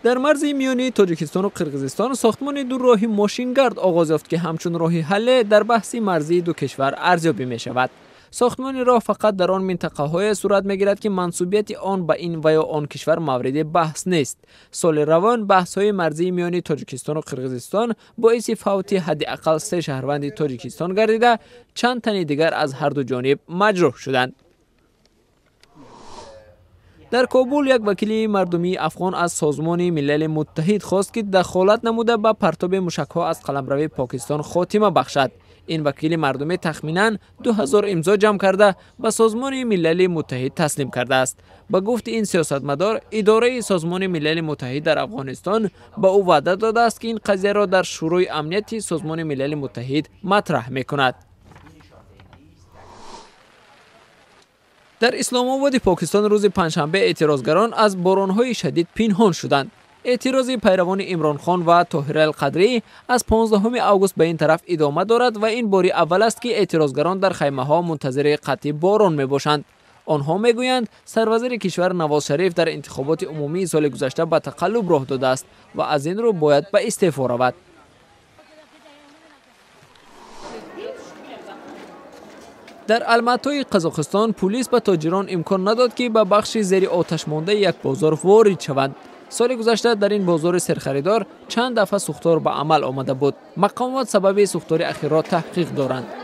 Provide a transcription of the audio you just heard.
Дар марзи миёни Тоҷикистону Қирғизистон сохтмони ду роҳи мошингард оғоз ёфт, ки ҳамчун роҳи ҳалле дар баҳси марзии ду кишвар арзёбӣ мешавад. Сохтмони роҳ фақат дар он минтақаҳое сурат мегирад, ки мансубияти он ба ин ва ё он кишвар мавриди баҳс нест. Соли равон баҳсҳои марзии миёни Тоҷикистону Қирғизистон боиси фавти ҳадди ақал 3 шаҳрванди Тоҷикистон гардида, чанд тани дигар аз ҳарду ҷониб маҷрӯҳ шуданд. Дар Кобул як вакили мардумии афғон аз Созмони Милали Муттаҳид хост, ки дахолат намуда ба партоби мушакҳо аз қаламрави Покистон хотима бахшад. Ин вакили мардумӣ тахминан 2000 имзо ҷамъ карда ба Созмони Милали Муттаҳид таслим кардааст. Ба гуфти ин сиёсатмадор, идораи Созмони Милали Муттаҳид дар Афғонистон ба ӯ ваъда додааст, ки ин қазияро дар Шӯрои амнияти Созмони Милали Муттаҳид матраҳ мекунад. Дар Исломободи Покистон рӯзи панҷшанбе эътирозгарон аз боронҳои шадид пинҳон шуданд. Эътирози пайравони Имронхон ва Тоҳир Алқадрӣ аз 15 август ба ин тараф идома дорад ва ин бори аввал аст, ки эътирозгарон дар хаймаҳо мунтазири қатъи борон мебошанд. Онҳо мегӯянд, сарвазири кишвар Навоз Шариф дар интихоботи умумии соли гузашта ба тақаллуб роҳ додааст ва аз ин рӯ бояд ба истеъфо равад. Дар Алматои Қазоқистон пулис ба тоҷирон имкон надод, ки ба бахши зери оташмондаи як бозор ворид шаванд. Соли гузашта дар ин бозори серхаридор чанд дафъа сӯхтор ба амал омада буд. Мақомот сабаби сӯхтори ахирро таҳқиқ доранд.